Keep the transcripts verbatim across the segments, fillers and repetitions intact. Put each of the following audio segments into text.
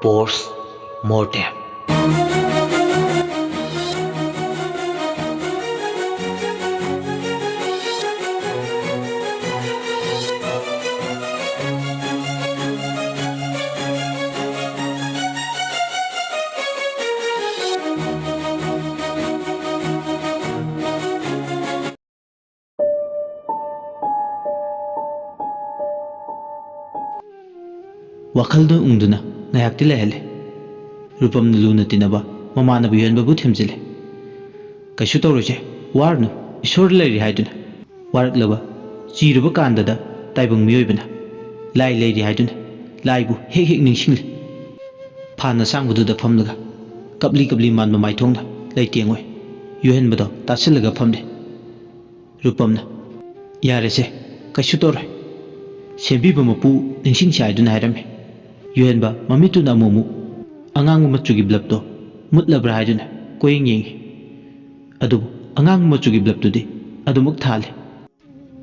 Post Mortem. ꯋꯥꯈꯜꯗ ꯎꯪꯗꯨꯅ ꯉꯥꯏꯍꯥꯛꯇꯤ ꯂꯩꯍꯜꯂꯦ꯫ ꯔꯨꯄꯝꯅ ꯂꯨꯅ ꯇꯤꯟꯅꯕ ꯃꯃꯥꯟꯅꯕ ꯌꯨꯍꯦꯟꯕꯕꯨ ꯊꯦꯝꯖꯤꯜꯂꯦ꯫ "ꯀꯩꯁꯨ ꯇꯧꯔꯣꯏꯁꯦ, ꯋꯥꯔꯨꯅꯨ, ꯏꯁꯣꯔ ꯂꯩꯔꯤ ꯍꯥꯏꯗꯨꯅ꯫ ꯋꯥꯔꯛꯂꯕ, ꯆꯤꯔꯨꯕ ꯀꯥꯟꯗꯗ ꯇꯥꯏꯕꯪ ꯃꯤꯑꯣꯏꯕꯅ ꯂꯥꯏ ꯂꯩꯔꯤ ꯍꯥꯏꯗꯨꯅ ꯂꯥꯏꯕꯨ ꯍꯦꯛ ꯍꯦꯛ ꯅꯤꯡꯁꯤꯡꯂꯤ"꯫ ꯐꯥꯟ ꯑꯁꯥꯡꯕꯗꯨꯗ ꯐꯝꯂꯒ ꯀꯞꯂꯤ ꯀꯞꯂꯤ ꯃꯥꯟꯕ ꯃꯥꯏꯊꯣꯡꯅ ꯂꯩꯇꯦꯡꯉꯣꯏ ꯌꯨꯍꯦꯟꯕꯗꯣ ꯇꯥꯁꯤꯜꯂꯒ ꯐꯝꯂꯦ꯫ ꯔꯨꯄꯝꯅ, "ꯌꯥꯔꯦꯁꯦ, ꯀꯩꯁꯨ ꯇꯧꯔꯣꯏ꯫ ꯁꯦꯝꯕꯤꯕ ꯃꯄꯨ ꯅꯤꯡꯁꯤꯡꯁꯤ" ꯍꯥꯏꯗꯨꯅ ꯍꯥꯏꯔꯝꯃꯤ꯫ ꯌꯨꯍꯦꯟꯕ ꯃꯃꯤꯠꯇꯨꯅ ꯑꯃꯨꯛ ꯑꯃꯨꯛ ꯑꯉꯥꯡꯕ ꯃꯆꯨꯒꯤ ꯕ꯭ꯂꯕꯇꯣ ꯃꯨꯠꯂꯕ꯭ꯔꯥ ꯍꯥꯏꯗꯨꯅ ꯀꯣꯏꯌꯦꯡ ꯌꯦꯡꯉꯤ꯫ ꯑꯗꯨꯕꯨ ꯑꯉꯥꯡꯕ ꯃꯆꯨꯒꯤ ꯕ꯭ꯂꯕꯇꯨꯗꯤ ꯑꯗꯨꯃꯛ ꯊꯥꯜꯂꯤ꯫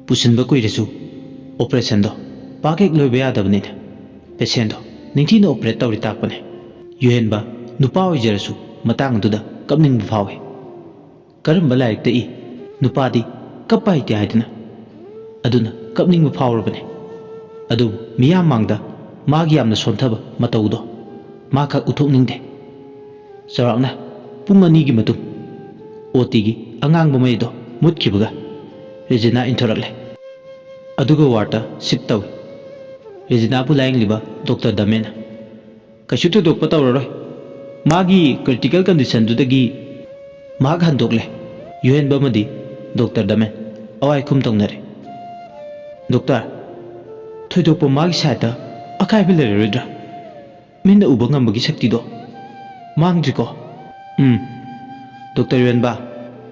ꯄꯨꯁꯤꯟꯕ ꯀꯨꯏꯔꯁꯨ ꯑꯣꯄꯔꯦꯁꯟꯗꯣ ꯄꯥꯛ ꯍꯦꯛ ꯂꯣꯏꯕ ꯌꯥꯗꯕꯅꯤꯅ ꯄꯦꯁꯦꯟꯗꯣ ꯅꯤꯡꯊꯤꯅ ꯑꯣꯄꯔꯦꯠ ꯇꯧꯔꯤ ꯇꯥꯛꯄꯅꯦ꯫ ꯌꯨꯍꯦꯟꯕ ꯅꯨꯄꯥ ꯑꯣꯏꯖꯔꯁꯨ ꯃꯇꯥꯡ ꯑꯗꯨꯗ ꯀꯞꯅꯤꯡꯕ ꯐꯥꯎꯏ꯫ ꯀꯔꯝꯕ ꯂꯥꯏꯔꯤꯛꯇ ꯏ, ꯅꯨꯄꯥꯗꯤ ꯀꯞꯄ ꯍꯩꯇꯦ ꯍꯥꯏꯗꯅ? ꯑꯗꯨꯅ ꯀꯞꯅꯤꯡꯕ ꯐꯥꯎꯔꯕꯅꯤ꯫ ꯑꯗꯨꯕꯨ ꯃꯤꯌꯥꯝ ꯃꯥꯡꯗ ꯃꯥꯒꯤ ꯌꯥꯝꯅ ꯁꯣꯟꯊꯕ ꯃꯇꯧꯗꯣ ꯃꯥ ꯈꯛ ꯎꯊꯣꯛꯅꯤꯡꯗꯦ꯫ ꯆꯥꯎꯔꯥꯛꯅ ꯄꯨꯡ ꯑꯅꯤꯒꯤ ꯃꯇꯨꯡ ꯑꯣ ꯇꯤꯒꯤ ꯑꯉꯥꯡꯕ ꯃꯩꯗꯣ ꯃꯨꯠꯈꯤꯕꯒ ꯔꯦꯖꯤꯅꯥ ꯏꯟꯊꯣꯔꯛꯂꯦ꯫ ꯑꯗꯨꯒ ꯋꯥꯔꯗꯇ ꯁꯤꯐ ꯇꯧꯏ꯫ ꯔꯦꯖꯤꯅꯥꯕꯨ ꯂꯥꯌꯦꯡꯂꯤꯕ ꯗꯣꯛꯇꯔ ꯗꯃꯦꯟꯅ, "ꯀꯩꯁꯨ ꯊꯣꯏꯗꯣꯛꯄ ꯇꯧꯔꯔꯣꯏ꯫ ꯃꯥꯒꯤ ꯀ꯭ꯔꯤꯇꯤꯀꯦꯜ ꯀꯟꯗꯤꯁꯟꯗꯨꯗꯒꯤ ꯃꯍꯥꯛ ꯍꯟꯗꯣꯛꯂꯦ"꯫ ꯌꯨꯍꯦꯟꯕ ꯑꯃꯗꯤ ꯗꯣꯛꯇꯔ ꯗꯃꯦꯟ ꯑꯋꯥꯏ ꯈꯨꯝ ꯇꯧꯅꯔꯦ꯫ "ꯗꯣꯛꯇꯔ, ꯊꯣꯏꯗꯣꯛꯄ ꯃꯥꯒꯤ ꯁꯥꯏꯠꯇ ꯑꯀꯥꯏꯕ ꯂꯩꯔꯔꯣꯏꯗ꯭ꯔꯥ? ꯃꯤꯠꯅ ꯎꯕ ꯉꯝꯕꯒꯤ ꯁꯛꯇꯤꯗꯣ ꯃꯥꯡꯗ꯭ꯔꯤꯀꯣ?" "ꯎꯝ, ꯗꯣꯛꯇꯔ ꯌꯨꯍꯦꯟꯕ,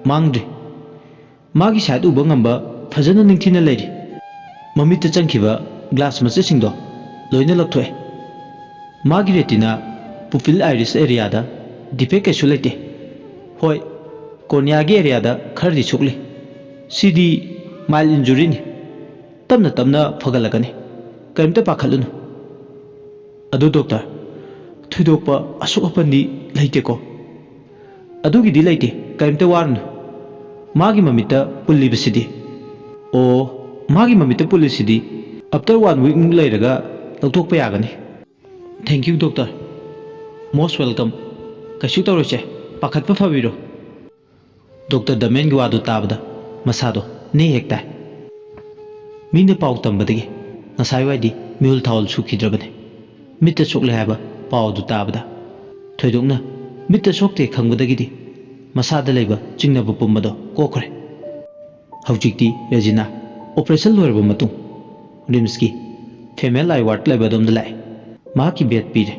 ꯃꯥꯡꯗ꯭ꯔꯤ꯫ ꯃꯥꯒꯤ ꯁꯥꯏꯠ ꯎꯕ ꯉꯝꯕ ꯐꯖꯅ ꯅꯤꯡꯊꯤꯅ ꯂꯩꯔꯤ꯫ ꯃꯃꯤꯠꯇ ꯆꯪꯈꯤꯕ ꯒ꯭ꯂꯥꯁ ꯃꯆꯦꯠꯁꯤꯡꯗꯣ ꯂꯣꯏꯅ ꯂꯧꯊꯣꯛꯑꯦ꯫ ꯃꯥꯒꯤ ꯔꯦꯇꯤꯅꯥ, ꯄꯨꯄꯤꯜ ꯑꯥꯏꯔꯤꯁ ꯑꯦꯔꯤꯌꯥꯗ ꯗꯤꯐꯦꯛ ꯀꯩꯁꯨ ꯂꯩꯇꯦ꯫ ꯍꯣꯏ, ꯀꯣꯔꯅꯤꯌꯥꯒꯤ ꯑꯦꯔꯤꯌꯥꯗ ꯈꯔꯗꯤ ꯁꯣꯛꯂꯤ꯫ ꯁꯤꯗꯤ ꯃꯥꯏꯜ ꯏꯟꯖꯨꯔꯤꯅꯤ꯫ ꯇꯞꯅ ꯇꯞꯅ ꯐꯒꯠꯂꯛꯀꯅꯤ꯫ ꯀꯔꯤꯝꯇ ꯄꯥꯈꯠꯂꯨꯅꯨ꯫ ꯑꯗꯨ ꯗꯣꯛꯇꯔ, ꯊꯣꯏꯗꯣꯛꯄ ꯑꯁꯣꯛ ꯑꯄꯟꯗꯤ ꯂꯩꯇꯦꯀꯣ? ꯑꯗꯨꯒꯤꯗꯤ ꯂꯩꯇꯦ, ꯀꯔꯤꯝꯇ ꯋꯥꯔꯨꯅꯨ꯫ ꯃꯥꯒꯤ ꯃꯃꯤꯠꯇ ꯄꯨꯜꯂꯤꯕꯁꯤꯗꯤ? ꯑꯣ, ꯃꯥꯒꯤ ꯃꯃꯤꯠꯇ ꯄꯨꯜꯂꯤꯁꯤꯗꯤ after one week ꯃꯨꯛ ꯂꯩꯔꯒ ꯂꯧꯊꯣꯛꯄ ꯌꯥꯒꯅꯤ꯫ Thank you, doctor. Most welcome. ꯀꯩꯁꯨ ꯇꯧꯔꯣꯏꯁꯦ, ꯄꯥꯈꯠꯄ ꯐꯕꯤꯔꯣ꯫ ꯗꯣꯛꯇꯔ ꯗꯃꯦꯟꯒꯤ ꯋꯥꯗꯨ ꯇꯥꯕꯗ ꯃꯁꯥꯗꯣ ꯅꯦ ꯍꯦꯛ ꯇꯥꯏ꯫ ꯃꯤꯅ ꯄꯥꯎ ꯇꯝꯕꯗꯒꯤ ꯉꯁꯥꯏꯋꯥꯏꯗꯤ ꯃꯤꯍꯨꯜ ꯊꯥꯍꯨꯜ ꯁꯨꯈꯤꯗ꯭ꯔꯕꯅꯤ꯫ ꯃꯤꯠꯇ ꯁꯣꯛꯂꯦ ꯍꯥꯏꯕ ꯄꯥꯎ ꯑꯗꯨ ꯇꯥꯕꯗ ꯊꯣꯏꯗꯣꯛꯅ ꯃꯤꯠꯇ ꯁꯣꯛꯇꯦ ꯈꯪꯕꯗꯒꯤꯗꯤ ꯃꯁꯥꯗ ꯂꯩꯕ ꯆꯤꯡꯅꯕ ꯄꯨꯝꯕꯗꯣ ꯀꯣꯛꯈ꯭ꯔꯦ꯫ ꯍꯧꯖꯤꯛꯇꯤ ꯔꯦꯖꯤꯅꯥ operation ꯂꯣꯏꯔꯕ ꯃꯇꯨꯡ RIMSꯀꯤ female eye ward ꯂꯩꯕ ꯑꯗꯣꯝꯗ ꯂꯥꯛꯑꯦ꯫ ꯃꯍꯥꯛꯀꯤ bed ꯄꯤꯔꯦ꯫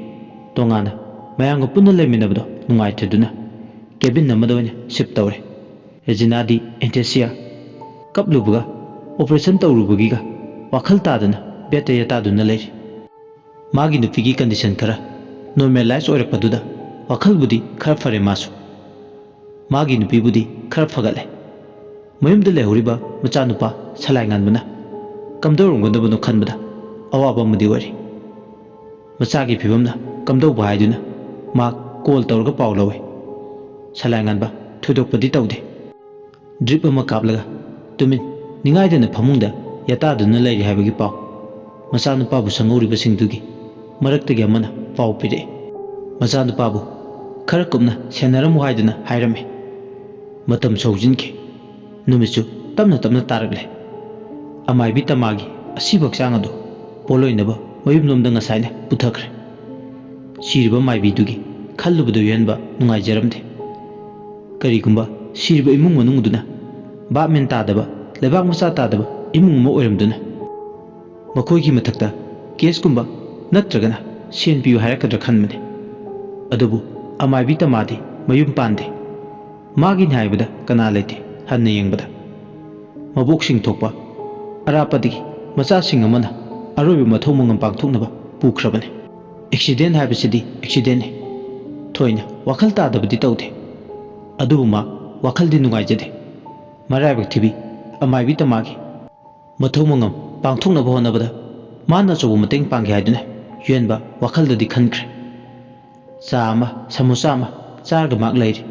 ꯇꯣꯉꯥꯟꯅ ꯃꯌꯥꯝꯒ ꯄꯨꯟꯅ ꯂꯩꯃꯤꯟꯅꯕꯗꯣ ꯅꯨꯡꯉꯥꯏꯇ꯭ꯔꯗꯨꯅ cabin ꯑꯃꯗ ꯑꯣꯏꯅ shift ꯇꯧꯔꯦ꯫ ꯔꯦꯖꯤꯅꯥꯗꯤ anesthesia ꯀꯞꯂꯨꯕꯒ operation ꯇꯧꯔꯨꯕꯒꯤꯒ ꯋꯥꯈꯜ ꯇꯥꯗꯅ bedꯇ ꯌꯦꯇꯥꯗꯨꯅ ꯂꯩꯔꯤ꯫ ꯃꯥꯒꯤ ꯅꯨꯄꯤꯒꯤ condition ꯈꯔ normalize ꯑꯣꯏꯔꯛꯄꯗꯨꯗ ꯋꯥꯈꯜꯕꯨꯗꯤ ꯈꯔ ꯐꯔꯦ ꯃꯥꯁꯨ꯫ ꯃꯥꯒꯤ ꯅꯨꯄꯤꯕꯨꯗꯤ ꯈꯔ ꯐꯒꯠꯂꯦ꯫ ꯃꯌꯨꯝꯗ ꯂꯩꯍꯧꯔꯤꯕ ꯃꯆꯥꯅꯨꯄꯥ ꯁꯂꯥꯏ ꯉꯥꯟꯕꯅ ꯀꯝꯗꯧꯔꯝꯒꯗꯕꯅꯣ ꯈꯟꯕꯗ ꯑꯋꯥꯕ ꯑꯃꯗꯤ ꯑꯣꯏꯔꯤ꯫ ꯃꯆꯥꯒꯤ ꯐꯤꯕꯝꯅ ꯀꯝꯗꯧꯕ ꯍꯥꯏꯗꯨꯅ ꯃꯍꯥꯛ call ꯇꯧꯔꯒ ꯄꯥꯎ ꯂꯧꯏ꯫ ꯁꯂꯥꯏ ꯉꯥꯟꯕ ꯊꯣꯏꯗꯣꯛꯄꯗꯤ ꯇꯧꯗꯦ꯫ Drip ꯑꯃ ꯀꯥꯞꯂꯒ ꯇꯨꯃꯤꯟ ꯅꯤꯡꯉꯥꯏꯗꯅ ꯐꯃꯨꯡꯗ ꯌꯥꯇꯥꯗꯨꯅ ꯂꯩꯔꯤ ꯍꯥꯏꯕꯒꯤ ꯄꯥꯎ ꯃꯆꯥꯅꯨꯄꯥꯕꯨ ꯁꯪꯍꯧꯔꯤꯕꯁꯤꯡꯗꯨꯒꯤ ꯃꯔꯛꯇꯒꯤ ꯑꯃꯅ ꯄꯥꯎ ꯄꯤꯔꯛꯏ꯫ ꯃꯆꯥꯅꯨꯄꯥꯕꯨ ꯈꯔ ꯀꯨꯞꯅ ꯁꯦꯟꯅꯔꯝꯃꯨ ꯍꯥꯏꯗꯨꯅ ꯍꯥꯏꯔꯝꯃꯤ꯫ ꯃꯇꯝꯁꯨ ꯍꯧꯖꯤꯟꯈꯤ꯫ ꯅꯨꯃꯤꯠꯁꯨ ꯇꯞꯅ ꯇꯞꯅ ꯇꯥꯔꯛꯂꯦ꯫ ꯑꯃꯥꯏꯕꯤ ꯇꯃꯥꯒꯤ ꯑꯁꯤꯕ ꯍꯛꯆꯥꯡ ꯑꯗꯨ ꯄꯣꯠꯂꯣꯏꯅꯕ ꯃꯌꯨꯝꯂꯣꯝꯗ ꯉꯁꯥꯏꯅ ꯄꯨꯊꯈ꯭ꯔꯦ꯫ ꯁꯤꯔꯤꯕ ꯃꯥꯏꯕꯤꯗꯨꯒꯤ ꯈꯜꯂꯨꯕꯗ ꯌꯨꯍꯦꯟꯕ ꯅꯨꯡꯉꯥꯏꯖꯔꯝꯗꯦ꯫ ꯀꯔꯤꯒꯨꯝꯕ ꯁꯤꯔꯤꯕ ꯏꯃꯨꯡ ꯃꯅꯨꯡ ꯑꯗꯨꯅ ꯚꯥꯞ ꯃꯦꯟ ꯇꯥꯗꯕ, ꯂꯩꯕꯥꯛ ꯃꯆꯥ ꯇꯥꯗꯕ ꯏꯃꯨꯡ ꯑꯃ ꯑꯣꯏꯔꯝꯗꯨꯅ ꯃꯈꯣꯏꯒꯤ ꯃꯊꯛꯇ caseꯀꯨꯝꯕ ꯅꯠꯇ꯭ꯔꯒꯅ ꯁꯦꯟ ꯄꯤꯌꯨ ꯍꯥꯏꯔꯛꯀꯗ꯭ꯔꯥ ꯈꯟꯕꯅꯤ꯫ ꯑꯗꯨꯕꯨ ꯑꯃꯥꯏꯕꯤ ꯇꯃꯥꯗꯤ ꯃꯌꯨꯝ ꯄꯥꯟꯗꯦ꯫ ꯃꯥꯒꯤꯅꯤ ꯍꯥꯏꯕꯗ ꯀꯅꯥ ꯂꯩꯇꯦ꯫ ꯍꯟꯅ ꯌꯦꯡꯕꯗ ꯃꯕꯣꯛꯁꯤꯡ ꯊꯣꯛꯄ ꯑꯔꯥꯞꯄꯗꯒꯤ ꯃꯆꯥꯁꯤꯡ ꯑꯃꯅ ꯑꯔꯣꯏꯕ ꯃꯊꯧ ꯃꯉꯝ ꯄꯥꯡꯊꯣꯛꯅꯕ ꯄꯨꯈ꯭ꯔꯕꯅꯤ꯫ Accident ꯍꯥꯏꯕꯁꯤꯗꯤ accidentꯅꯤ꯫ ꯊꯣꯏꯅ ꯋꯥꯈꯜ ꯇꯥꯗꯕꯗꯤ ꯇꯧꯗꯦ꯫ ꯑꯗꯨꯕꯨ ꯃꯥ ꯋꯥꯈꯜꯗꯤ ꯅꯨꯡꯉꯥꯏꯖꯗꯦ꯫ ꯃꯔꯥꯏꯕꯛ ꯊꯤꯕꯤ ꯑꯃꯥꯏꯕꯤ ꯇꯃꯥꯒꯤ ꯃꯊꯧ ꯃꯉꯝ ꯄꯥꯡꯊꯣꯛꯅꯕ ꯍꯣꯠꯅꯕꯗ ꯃꯥꯅ ꯑꯆꯧꯕ ꯃꯇꯦꯡ ꯄꯥꯡꯒꯦ ꯍꯥꯏꯗꯨꯅ ꯌꯨꯍꯦꯟꯕ ꯋꯥꯈꯜꯗꯗꯤ ꯈꯟꯈ꯭ꯔꯦ꯫ ꯆꯥ ꯑꯃ, ꯁꯃꯣꯁꯥ ꯑꯃ ꯆꯥꯔꯒ ꯃꯍꯥꯛ ꯂꯩꯔꯤ꯫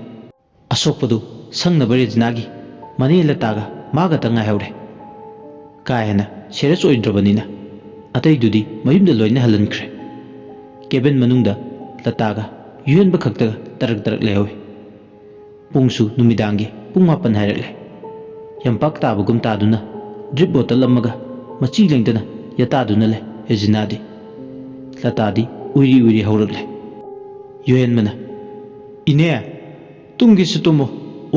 ꯑꯁꯣꯛꯄꯗꯨ ꯁꯪꯅꯕ ꯔꯦꯖꯤꯅꯥꯒꯤ ꯃꯅꯦ ꯂꯇꯥꯒ ꯃꯥꯒꯇ ꯉꯥꯏꯍꯧꯔꯦ꯫ ꯀꯥ ꯍꯦꯟꯅ ꯁꯦꯔꯤꯌꯁ ꯑꯣꯏꯗ꯭ꯔꯕꯅꯤꯅ ꯑꯇꯩꯗꯨꯗꯤ ꯃꯌꯨꯝꯗ ꯂꯣꯏꯅ ꯍꯜꯍꯟꯈ꯭ꯔꯦ꯫ ꯀꯦꯕꯤꯟ ꯃꯅꯨꯡꯗ ꯂꯇꯥꯒ ꯌꯨꯍꯦꯟꯕ ꯈꯛꯇꯒ ꯇꯔꯛ ꯇꯔꯛ ꯂꯩꯍꯧꯏ꯫ ꯄꯨꯡꯁꯨ ꯅꯨꯃꯤꯗꯥꯡꯒꯤ ꯄꯨꯡ ꯃꯥꯄꯟ ꯍꯥꯏꯔꯛꯂꯦ꯫ ꯌꯥꯝꯄꯥꯛ ꯇꯥꯕꯒꯨꯝ ꯇꯥꯗꯨꯅ ꯗ꯭ꯔꯤꯞ ꯕꯣꯇꯜ ꯑꯃꯒ ꯃꯆꯤ ꯂꯦꯡꯗꯅ ꯌꯥꯇꯥꯗꯨꯅ ꯂꯩ ꯔꯦꯖꯤꯅꯥꯗꯤ꯫ ꯂꯇꯥꯗꯤ ꯎꯏꯔꯤ ꯎꯏꯔꯤ ꯍꯧꯔꯛꯂꯦ꯫ ꯌꯨꯍꯦꯟꯕꯅ, "ꯏꯅꯦ, ꯇꯨꯝꯒꯦꯁꯨ ꯇꯨꯝꯃꯣ,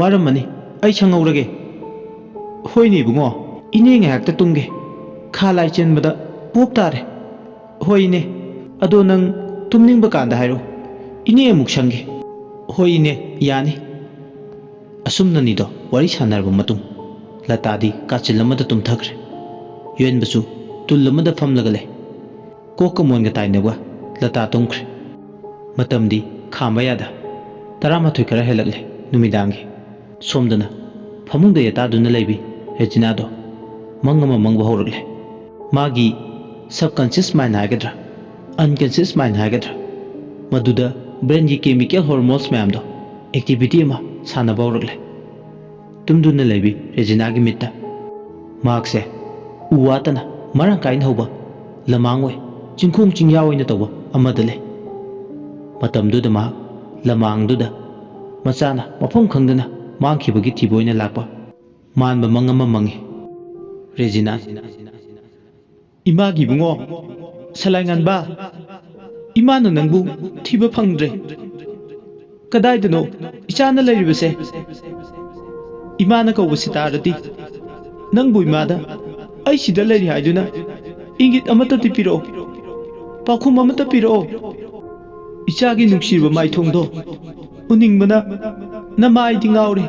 ꯋꯥꯔꯝꯃꯅꯤ, ꯑꯩ ꯁꯪꯍꯧꯔꯒꯦ꯫" "ꯍꯣꯏꯅꯦ ꯏꯕꯨꯡꯉꯣ, ꯏꯅꯦ ꯉꯥꯏꯍꯥꯛꯇ ꯇꯨꯝꯒꯦ, ꯈꯥ ꯂꯥꯏ ꯆꯦꯟꯕꯗ ꯄꯣꯞ ꯇꯥꯔꯦ꯫" "ꯍꯣꯏ ꯏꯅꯦ, ꯑꯗꯣ ꯅꯪ ꯇꯨꯝꯅꯤꯡꯕ ꯀꯥꯟꯗ ꯍꯥꯏꯔꯣ, ꯏꯅꯦ ꯑꯃꯨꯛ ꯁꯪꯒꯦ꯫" "ꯍꯣꯏ ꯏꯅꯦ, ꯌꯥꯅꯤ꯫" ꯑꯁꯨꯝꯅꯅꯤꯗꯣ ꯋꯥꯔꯤ ꯁꯥꯟꯅꯔꯕ ꯃꯇꯨꯡ ꯂꯇꯥꯗꯤ ꯀꯥꯆꯤꯜ ꯑꯃꯗ ꯇꯨꯝꯊꯈ꯭ꯔꯦ꯫ ꯌꯨꯍꯦꯟꯕꯁꯨ ꯇꯨꯜ ꯑꯃꯗ ꯐꯝꯂꯒ ꯂꯩ꯫ ꯀꯣꯛꯀ ꯃꯣꯟꯒ ꯇꯥꯏꯅꯕ ꯂꯇꯥ ꯇꯨꯝꯈ꯭ꯔꯦ꯫ ꯃꯇꯝꯗꯤ ꯈꯥꯝꯕ ꯌꯥꯗ ꯇꯔꯥꯃꯥꯊꯣꯏ ꯈꯔ ꯍꯦꯜꯂꯛꯂꯦ ꯅꯨꯃꯤꯗꯥꯡꯒꯤ꯫ ꯁꯣꯝꯗꯅ ꯐꯃꯨꯡꯗ ꯌꯥꯇꯥꯗꯨꯅ ꯂꯩꯕꯤ ꯔꯦꯖꯤꯅꯥꯗꯣ ꯃꯪ ꯑꯃ ꯃꯪꯕ ꯍꯧꯔꯛꯂꯦ꯫ ꯃꯥꯒꯤ subconscious mind ꯍꯥꯏꯒꯗ꯭ꯔꯥ, unconscious mind ꯍꯥꯏꯒꯗ꯭ꯔꯥ, ꯃꯗꯨꯗ ꯕ꯭ꯔꯦꯟꯒꯤ ꯀꯦꯃꯤꯀꯦꯜ ꯍꯣꯔꯃꯣꯟꯁ ꯃꯌꯥꯝꯗꯣ ꯑꯦꯛꯇꯤꯚꯤꯇꯤ ꯑꯃ ꯁꯥꯟꯅꯕ ꯍꯧꯔꯛꯂꯦ꯫ ꯇꯨꯝꯗꯨꯅ ꯂꯩꯕꯤ ꯔꯦꯖꯤꯅꯥꯒꯤ ꯃꯤꯠꯇ ꯃꯍꯥꯛꯁꯦ ꯎ ꯋꯥꯇꯅ ꯃꯔꯥꯡ ꯀꯥꯏꯅ ꯍꯧꯕ ꯂꯃꯥꯡ ꯑꯣꯏ, ꯆꯤꯡꯈꯣꯡ ꯆꯤꯡꯌꯥ ꯑꯣꯏꯅ ꯇꯧꯕ ꯑꯃꯗ ꯂꯩ꯫ ꯃꯇꯝꯗꯨꯗ ꯃꯍꯥꯛ ꯂꯃꯥꯡꯗꯨꯗ ꯃꯆꯥꯅ ꯃꯐꯝ ꯈꯪꯗꯅ ꯃꯥꯡꯈꯤꯕꯒꯤ ꯊꯤꯕ ꯑꯣꯏꯅ ꯂꯥꯛꯄ ꯃꯥꯟꯕ ꯃꯪ ꯑꯃ ꯃꯪꯉꯤ꯫ ꯔꯦꯖꯤꯅꯥ, "ꯏꯃꯥꯒꯤ ꯏꯕꯨꯡꯉꯣ, ꯁꯂꯥꯏꯉꯥꯟꯕ, ꯏꯃꯥꯅ ꯅꯪꯕꯨ ꯊꯤꯕ ꯐꯪꯗ꯭ꯔꯦ꯫ ꯀꯗꯥꯏꯗꯅꯣ ꯏꯆꯥꯅ ꯂꯩꯔꯤꯕꯁꯦ? ꯏꯃꯥꯅ ꯀꯧꯕꯁꯤ ꯇꯥꯔꯗꯤ ꯅꯪꯕꯨ ꯏꯃꯥꯗ ꯑꯩ ꯁꯤꯗ ꯂꯩꯔꯤ ꯍꯥꯏꯗꯨꯅ ꯏꯪꯒꯤꯠ ꯑꯃꯠꯇꯗꯤ ꯄꯤꯔꯛꯑꯣ, ꯄꯥꯎꯈꯨꯝ ꯑꯃꯠꯇ ꯄꯤꯔꯛꯑꯣ꯫ ꯏꯆꯥꯒꯤ ꯅꯨꯡꯁꯤꯔꯕ ꯃꯥꯏꯊꯣꯡꯗꯣ ꯎꯅꯤꯡꯕꯅ ꯅꯃꯥꯏꯗꯤ ꯉꯥꯎꯔꯦ꯫"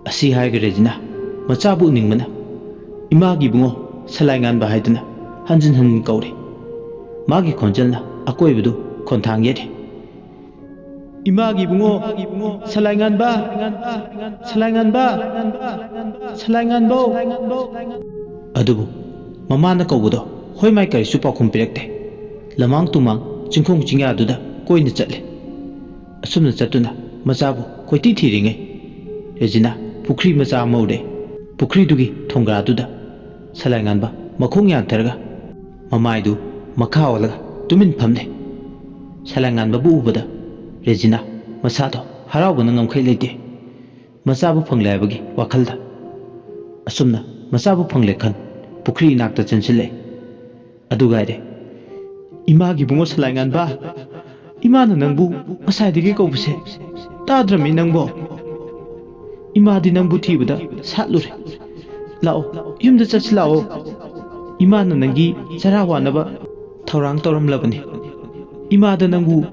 ꯑꯁꯤ ꯍꯥꯏꯔꯒ ꯔꯦꯖꯤꯅꯥ ꯃꯆꯥꯕꯨ ꯎꯅꯤꯡꯕꯅ "ꯏꯃꯥꯒꯤ ꯏꯕꯨꯡꯉꯣ, ꯁꯂꯥꯏꯉꯥꯟꯕ" ꯍꯥꯏꯗꯨꯅ ꯍꯟꯖꯤꯟ ꯍꯟꯖꯤꯟ ꯀꯧꯔꯤ꯫ ꯃꯥꯒꯤ ꯈꯣꯟꯖꯦꯜꯅ ꯑꯀꯣꯏꯕꯗꯨ ꯈꯣꯟꯊꯥꯡ ꯌꯩꯔꯤ꯫ "ꯏꯃꯥꯒꯤ ꯏꯕꯨꯡꯉꯣ, ꯁꯂꯥꯏꯉꯥꯟꯕ, ꯁꯂꯥꯏꯉꯥꯟꯕ, ꯁꯂꯥꯏꯉꯥꯟꯕꯧ!" ꯑꯗꯨꯕꯨ ꯃꯃꯥꯅ ꯀꯧꯕꯗꯣ ꯍꯣꯏ ꯃꯥꯏ ꯀꯔꯤꯁꯨ ꯄꯥꯎꯈꯨꯝ ꯄꯤꯔꯛꯇꯦ꯫ ꯂꯃꯥꯡ ꯇꯨꯃꯥꯡ ꯆꯤꯡꯈꯣꯡ ꯆꯤꯡꯌꯥꯗꯨꯗ ꯀꯣꯏꯅ ꯆꯠꯂꯦ꯫ ꯑꯁꯨꯝꯅ ꯆꯠꯇꯨꯅ ꯃꯆꯥꯕꯨ ꯀꯣꯏꯊꯤ ꯊꯤꯔꯤꯉꯩ ꯔꯦꯖꯤꯅꯥ ꯄꯨꯈ꯭ꯔꯤ ꯃꯆꯥ ꯑꯃ ꯎꯔꯦ꯫ ꯄꯨꯈ꯭ꯔꯤꯗꯨꯒꯤ ꯊꯣꯡꯒ꯭ꯔꯥꯗꯨꯗ ꯁꯂꯥꯏꯉꯥꯟꯕ ꯃꯈꯣꯡ ꯌꯥꯟꯊꯔꯒ ꯃꯃꯥꯏꯗꯨ ꯃꯈꯥ ꯑꯣꯜꯂꯒ ꯇꯨꯃꯤꯟ ꯐꯝꯂꯦ꯫ ꯁꯂꯥꯏꯉꯥꯟꯕꯕꯨ ꯎꯕꯗ ꯔꯦꯖꯤꯅꯥ ꯃꯁꯥꯗꯣ ꯍꯔꯥꯎꯕꯅ ꯉꯝꯈꯩ ꯂꯩꯇꯦ꯫ ꯃꯆꯥꯕꯨ ꯐꯪꯂꯦ ꯍꯥꯏꯕꯒꯤ ꯋꯥꯈꯜꯗ꯫ ꯑꯁꯨꯝꯅ ꯃꯆꯥꯕꯨ ꯐꯪꯂꯦ ꯈꯟ ꯄꯨꯈ꯭ꯔꯤ ꯏꯅꯥꯛꯇ ꯆꯦꯟꯁꯤꯜꯂꯛꯏ꯫ ꯑꯗꯨꯒꯥꯏꯔꯦ, "ꯏꯃꯥꯒꯤ ꯏꯕꯨꯡꯉꯣ ꯁꯂꯥꯏꯉꯥꯟꯕ, ꯏꯃꯥꯅ ꯅꯪꯕꯨ ꯉꯁꯥꯏꯗꯒꯤ ꯀꯧꯕꯁꯦ ꯇꯥꯗ꯭ꯔꯃꯤ ꯅꯪꯕꯣ? ꯏꯃꯥꯗꯤ ꯅꯪꯕꯨ ꯊꯤꯕꯗ ꯁꯥꯠꯂꯨꯔꯦ꯫ ꯂꯥꯛꯑꯣ, ꯌꯨꯝꯗ ꯆꯠꯁꯤ ꯂꯥꯛꯑꯣ꯫ ꯏꯃꯥꯅ ꯅꯪꯒꯤ ꯆꯔꯥ ꯋꯥꯅꯕ ꯊꯧꯔꯥꯡ ꯇꯧꯔꯝꯂꯕꯅꯤ꯫ ꯏꯃꯥꯗ ꯅꯪꯕꯨ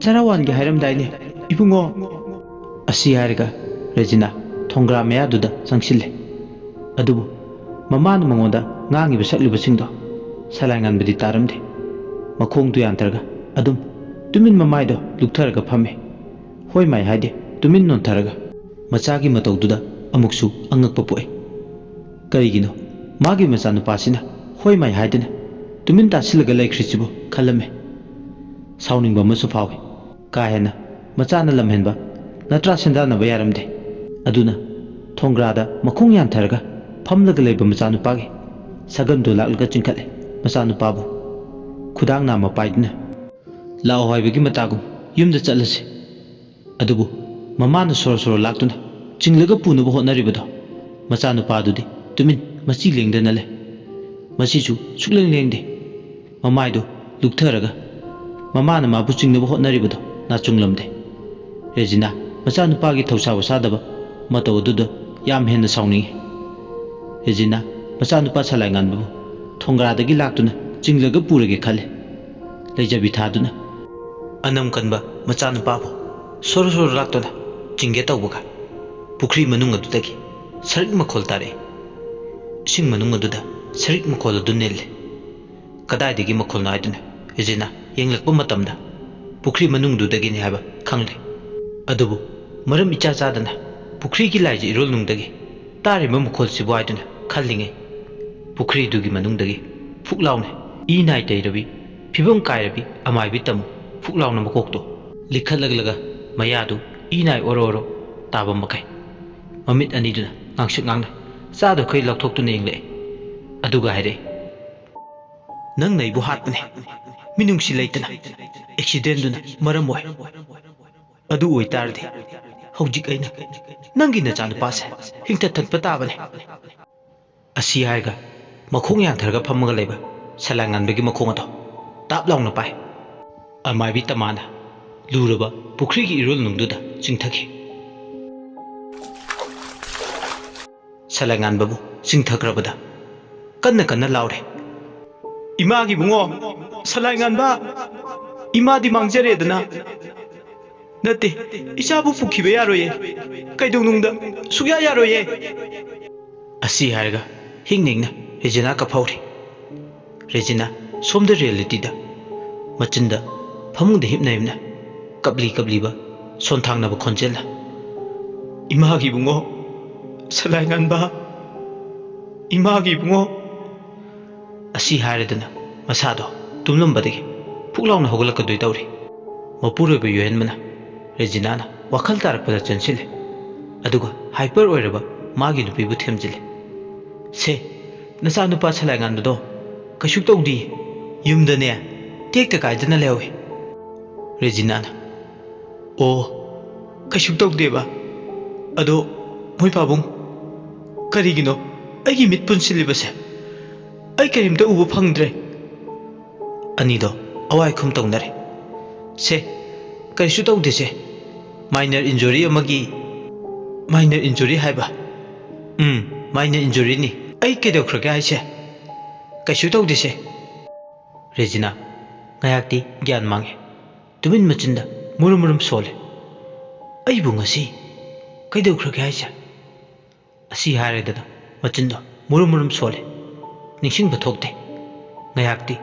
ꯆꯔꯥ ꯋꯥꯟꯒꯦ ꯍꯥꯏꯔꯝꯗꯥꯏꯅꯦ, ꯏꯕꯨꯡꯉꯣ?" ꯑꯁꯤ ꯍꯥꯏꯔꯒ ꯔꯦꯖꯤꯅꯥ ꯊꯣꯡꯒ꯭ꯔꯥ ꯃꯌꯥꯗꯨꯗ ꯆꯪꯁꯤꯜꯂꯦ꯫ ꯑꯗꯨꯕꯨ ꯃꯃꯥꯅ ꯃꯉꯣꯟꯗ ꯉꯥꯡꯉꯤꯕ ꯁꯛꯂꯤꯕꯁꯤꯡꯗꯣ ꯁꯂꯥꯏꯉꯥꯟꯕꯗꯤ ꯇꯥꯔꯝꯗꯦ꯫ ꯃꯈꯣꯡꯗꯨ ꯌꯥꯟꯊꯔꯒ ꯑꯗꯨꯝ ꯇꯨꯃꯤꯟ ꯃꯃꯥꯏꯗꯣ ꯂꯨꯛꯊꯔꯒ ꯐꯝꯃꯦ꯫ ꯍꯣꯏ ꯃꯥꯏ ꯍꯥꯏꯗꯦ, ꯇꯨꯃꯤꯟ ꯅꯣꯟꯊꯔꯒ꯫ ꯃꯆꯥꯒꯤ ꯃꯇꯧꯗꯨꯗ ꯑꯃꯨꯛꯁꯨ ꯑꯉꯛꯄ ꯄꯣꯛꯑꯦ꯫ ꯀꯔꯤꯒꯤꯅꯣ ꯃꯥꯒꯤ ꯃꯆꯥꯅꯨꯄꯥꯁꯤꯅ ꯍꯣꯏ ꯃꯥꯏ ꯍꯥꯏꯗꯅ ꯇꯨꯃꯤꯟ ꯇꯥꯁꯤꯜꯂꯒ ꯂꯩꯈ꯭ꯔꯤꯁꯤꯕꯨ ꯈꯜꯂꯝꯃꯦ꯫ ꯁꯥꯎꯅꯤꯡꯕ ꯑꯃꯁꯨ ꯐꯥꯎꯏ꯫ ꯀꯥ ꯍꯦꯟꯅ ꯃꯆꯥꯅ ꯂꯝꯍꯦꯟꯕ ꯅꯠꯇ꯭ꯔꯥ ꯁꯦꯟꯗꯥꯟꯅꯕ ꯌꯥꯔꯝꯗꯦ꯫ ꯑꯗꯨꯅ ꯊꯣꯡꯒ꯭ꯔꯥꯗ ꯃꯈꯣꯡ ꯌꯥꯟꯊꯔꯒ ꯐꯝꯂꯒ ꯂꯩꯕ ꯃꯆꯥꯅꯨꯄꯥꯒꯤ ꯁꯒꯝꯗꯨ ꯂꯥꯛꯂꯒ ꯆꯤꯡꯈꯠꯂꯦ꯫ ꯃꯆꯥꯅꯨꯄꯥꯕꯨ ꯈꯨꯗꯥꯡ ꯅꯥꯝꯃ ꯄꯥꯏꯗꯨꯅ ꯂꯥꯛꯑꯣ ꯍꯥꯏꯕꯒꯤ ꯃꯇꯥꯒꯨꯝ ꯌꯨꯝꯗ ꯆꯠꯂꯁꯤ꯫ ꯑꯗꯨꯕꯨ ꯃꯃꯥꯅ ꯁꯣꯔꯣ ꯁꯣꯔꯣ ꯂꯥꯛꯇꯨꯅ ꯆꯤꯡꯂꯒ ꯄꯨꯅꯕ ꯍꯣꯠꯅꯔꯤꯕꯗꯣ ꯃꯆꯥꯅꯨꯄꯥꯗꯨꯗꯤ ꯇꯨꯃꯤꯟ ꯃꯆꯤ ꯂꯦꯡꯗꯅ ꯂꯩ꯫ ꯃꯆꯤꯁꯨ ꯁꯨꯛꯂꯦꯡ ꯂꯦꯡꯗꯦ꯫ ꯃꯃꯥꯏꯗꯨ ꯂꯨꯛꯊꯔꯒ ꯃꯃꯥꯅ ꯃꯥꯕꯨ ꯆꯤꯡꯅꯕ ꯍꯣꯠꯅꯔꯤꯕꯗꯨ ꯅꯥꯆꯨꯡꯂꯝꯗꯦ꯫ ꯔꯦꯖꯤꯅꯥ ꯃꯆꯥꯅꯨꯄꯥꯒꯤ ꯊꯧꯁꯥ ꯋꯥꯁꯥꯗꯕ ꯃꯇꯧ ꯑꯗꯨꯗ ꯌꯥꯝ ꯍꯦꯟꯅ ꯁꯥꯎꯅꯤꯡꯏ꯫ ꯔꯦꯖꯤꯅꯥ ꯃꯆꯥꯅꯨꯄꯥ ꯁꯂꯥꯏꯉꯥꯟꯕꯕꯨ ꯊꯣꯡꯒ꯭ꯔꯥꯗꯒꯤ ꯂꯥꯛꯇꯨꯅ ꯆꯤꯡꯂꯒ ꯄꯨꯔꯒꯦ ꯈꯜꯂꯤ꯫ ꯂꯩꯖꯕꯤ ꯊꯥꯗꯨꯅ ꯑꯅꯝ ꯀꯟꯕ ꯃꯆꯥꯅꯨꯄꯥꯕꯨ ꯁꯣꯔꯣ ꯁꯣꯔꯣ ꯂꯥꯛꯇꯨꯅ ꯆꯤꯡꯒꯦ ꯇꯧꯕꯒ ꯄꯨꯈ꯭ꯔꯤ ꯃꯅꯨꯡ ꯑꯗꯨꯗꯒꯤ ꯁꯔꯤꯛ ꯃꯈꯣꯜ ꯇꯥꯔꯛꯏ꯫ ꯏꯁꯤꯡ ꯃꯅꯨꯡ ꯑꯗꯨꯗ ꯁꯔꯤꯛ ꯃꯈꯣꯜ ꯑꯗꯨ ꯅꯤꯜꯂꯤ꯫ ꯀꯗꯥꯏꯗꯒꯤ ꯃꯈꯣꯜꯅꯣ ꯍꯥꯏꯗꯨꯅ ꯔꯦꯖꯤꯅꯥ ꯌꯦꯡꯂꯛꯄ ꯃꯇꯝꯗ ꯄꯨꯈ꯭ꯔꯤ ꯃꯅꯨꯡꯗꯨꯗꯒꯤꯅꯤ ꯍꯥꯏꯕ ꯈꯪꯂꯦ꯫ ꯑꯗꯨꯕꯨ ꯃꯔꯝ ꯏꯆꯥ ꯆꯥꯗꯅ ꯄꯨꯈ꯭ꯔꯤꯒꯤ ꯂꯥꯏꯖ ꯏꯔꯣꯜꯅꯨꯡꯗꯒꯤ ꯇꯥꯔꯤꯕ ꯃꯈꯣꯜꯁꯤꯕꯨ ꯍꯥꯏꯗꯨꯅ ꯈꯜꯂꯤꯉꯩ ꯄꯨꯈ꯭ꯔꯤꯗꯨꯒꯤ ꯃꯅꯨꯡꯗꯒꯤ ꯐꯨꯛ ꯂꯥꯎꯅ ꯏ ꯅꯥꯏ ꯇꯩꯔꯕꯤ, ꯐꯤꯕꯝ ꯀꯥꯏꯔꯕꯤ ꯑꯃꯥꯏꯕꯤ ꯇꯝꯃꯨ ꯐꯨꯛ ꯂꯥꯎꯅ ꯃꯀꯣꯛꯇꯣ ꯂꯤꯈꯠꯂꯛꯂꯒ ꯃꯌꯥꯗꯨ ꯏ ꯅꯥꯏ ꯑꯣꯔꯣ ꯑꯣꯔꯣ ꯇꯥꯕ ꯃꯈꯩ ꯃꯃꯤꯠ ꯑꯅꯤꯗꯨꯅ ꯉꯥꯡꯁꯛ ꯉꯥꯡꯅ ꯆꯥꯗ ꯈꯩ ꯂꯥꯎꯊꯣꯛꯇꯨꯅ ꯌꯦꯡꯂꯛꯑꯦ꯫ ꯑꯗꯨꯒ ꯍꯥꯏꯔꯛꯑꯦ, "ꯅꯪꯅ ꯑꯩꯕꯨ ꯍꯥꯠꯄꯅꯦ, ꯃꯤꯅꯨꯡꯁꯤ ꯂꯩꯇꯅ꯫ ꯑꯦꯛꯁꯤꯗꯦꯟꯗꯨꯅ ꯃꯔꯝ ꯑꯣꯏ꯫ ꯑꯗꯨ ꯑꯣꯏꯇꯥꯔꯗꯤ ꯍꯧꯖꯤꯛ ꯑꯩꯅ ꯅꯪꯒꯤ ꯅꯆꯥꯅꯨꯄꯥꯁꯦ ꯍꯤꯡꯊꯠꯊꯠꯄ ꯇꯥꯕꯅꯦ"꯫ ꯑꯁꯤ ꯍꯥꯏꯔꯒ ꯃꯈꯣꯡ ꯌꯥꯟꯊꯔꯒ ꯐꯝꯃꯒ ꯂꯩꯕ ꯁꯂꯥꯏ ꯉꯥꯟꯕꯒꯤ ꯃꯈꯣꯡ ꯑꯗꯣ ꯇꯥꯞ ꯂꯥꯎꯅ ꯄꯥꯏ꯫ ꯑꯃꯥꯏꯕꯤ ꯇꯃꯥꯅ ꯂꯨꯔꯕ ꯄꯨꯈ꯭ꯔꯤꯒꯤ ꯏꯔꯣꯜꯅꯨꯡꯗꯨꯗ ꯆꯤꯡꯊꯈꯤ꯫ ꯁꯂꯥꯏ ꯉꯥꯟꯕꯕꯨ ꯆꯤꯡꯊꯈ꯭ꯔꯕꯗ ꯀꯟꯅ ꯀꯟꯅ ꯂꯥꯎꯔꯦ, "ꯏꯃꯥꯒꯤ ꯏꯕꯨꯡꯉꯣ, ꯁꯂꯥꯏ ꯉꯥꯟꯕ, ꯏꯃꯥꯗꯤ ꯃꯥꯡꯖꯔꯦꯗꯅ꯫ ꯅꯠꯇꯦ, ꯏꯆꯥꯕꯨ ꯄꯨꯈꯤꯕ ꯌꯥꯔꯣꯏꯌꯦ, ꯀꯩꯗꯧꯅꯨꯡꯗ ꯁꯨꯛꯌꯥ ꯌꯥꯔꯣꯏꯌꯦ"꯫ ꯑꯁꯤ ꯍꯥꯏꯔꯒ ꯍꯤꯡ ꯅꯤꯡꯅ ꯔꯦꯖꯤꯅꯥ ꯀꯞꯍꯧꯔꯤ꯫ ꯔꯦꯖꯤꯅꯥ ꯁꯣꯝꯗ ꯔꯤꯌꯦꯂꯤꯇꯤꯗ ꯃꯆꯤꯟꯗ ꯐꯃꯨꯡꯗ ꯍꯤꯞꯅ ꯍꯤꯞꯅ ꯀꯞꯂꯤ ꯀꯞꯂꯤꯕ ꯁꯣꯟꯊꯥꯡꯅꯕ ꯈꯣꯟꯖꯦꯜꯅ, "ꯏꯃꯥꯒꯤ ꯏꯕꯨꯡꯉꯣ, ꯁꯂꯥꯏ ꯉꯥꯟꯕ, ꯏꯃꯥꯒꯤ ꯏꯕꯨꯡꯉꯣ"꯫ ꯑꯁꯤ ꯍꯥꯏꯔꯗꯅ ꯃꯁꯥꯗꯣ ꯇꯨꯝꯂꯝꯕꯗꯒꯤ ꯐꯨꯛ ꯂꯥꯎꯅ ꯍꯧꯒꯠꯂꯛꯀꯗꯣꯏ ꯇꯧꯔꯤ꯫ ꯃꯄꯨꯔꯣꯏꯕ ꯌꯣꯏꯍꯟꯕꯅ ꯔꯦꯖꯤꯅꯥꯅ ꯋꯥꯈꯜ ꯇꯥꯔꯛꯄꯗ ꯆꯦꯟꯁꯤꯜꯂꯦ꯫ ꯑꯗꯨꯒ ꯍꯥꯏꯄꯔ ꯑꯣꯏꯔꯕ ꯃꯥꯒꯤ ꯅꯨꯄꯤꯕꯨ ꯊꯦꯝꯖꯤꯜꯂꯦ꯫ "ꯁꯦ, ꯅꯆꯥꯅꯨꯄꯥ ꯁꯂꯥꯏ ꯉꯥꯟꯕꯗꯣ ꯀꯩꯁꯨ ꯇꯧꯗꯦ, ꯌꯨꯝꯗꯅꯦ ꯇꯦꯛꯇ ꯀꯥꯏꯗꯅ ꯂꯩꯍꯧꯋꯤ"꯫ ꯔꯦꯖꯤꯅꯥꯅ, "ꯑꯣ, ꯀꯩꯁꯨ ꯇꯧꯗꯦꯕ꯫ ꯑꯗꯣ ꯃꯣꯏ ꯄꯥꯕꯨꯡ, ꯀꯔꯤꯒꯤꯅꯣ ꯑꯩꯒꯤ ꯃꯤꯠ ꯄꯨꯟꯁꯤꯜꯂꯤꯕꯁꯦ? ꯑꯩ ꯀꯔꯤꯝꯇ ꯎꯕ ꯐꯪꯗ꯭ꯔꯦ"꯫ ꯑꯅꯤꯗꯣ ꯑꯋꯥꯏ ꯈꯨꯝ ꯇꯧꯅꯔꯦ꯫ "ꯁꯦ, ꯀꯔꯤꯁꯨ ꯇꯧꯗꯦꯁꯦ, ꯃꯥꯏꯅꯔ ꯏꯟꯖꯨꯔꯤ ꯑꯃꯒꯤ"꯫ "ꯃꯥꯏꯅꯔ ꯏꯟꯖꯨꯔꯤ ꯍꯥꯏꯕ?" "ꯎꯝ, ꯃꯥꯏꯅꯔ ꯏꯟꯖꯨꯔꯤꯅꯤ꯫ ꯑꯩ ꯀꯩꯗꯧꯈ꯭ꯔꯒꯦ ꯍꯥꯏꯁꯦ? ꯀꯩꯁꯨ ꯇꯧꯗꯦꯁꯦ"꯫ ꯔꯦꯖꯤꯅꯥ ꯉꯥꯏꯍꯥꯛꯇꯤ ꯒ꯭ꯌꯥꯟ ꯃꯥꯡꯉꯦ꯫ ꯇꯨꯃꯤꯟ ꯃꯆꯤꯟꯗ ꯃꯨꯔꯨꯝ ꯃꯨꯔꯨꯝ ꯁꯣꯜꯂꯦ꯫ "ꯑꯩꯕꯨ ꯉꯁꯤ ꯀꯩꯗꯧꯈ꯭ꯔꯒꯦ ꯍꯥꯏꯁꯦ?" ꯑꯁꯤ ꯍꯥꯏꯔꯗꯅ ꯃꯆꯤꯟꯗꯣ ꯃꯨꯔꯨꯝ ꯃꯨꯔꯨꯝ ꯁꯣꯜꯂꯦ꯫ ꯅꯤꯡꯁꯤꯡꯕ ꯊꯣꯛꯇꯦ ꯉꯥꯏꯍꯥꯛꯇꯤ꯫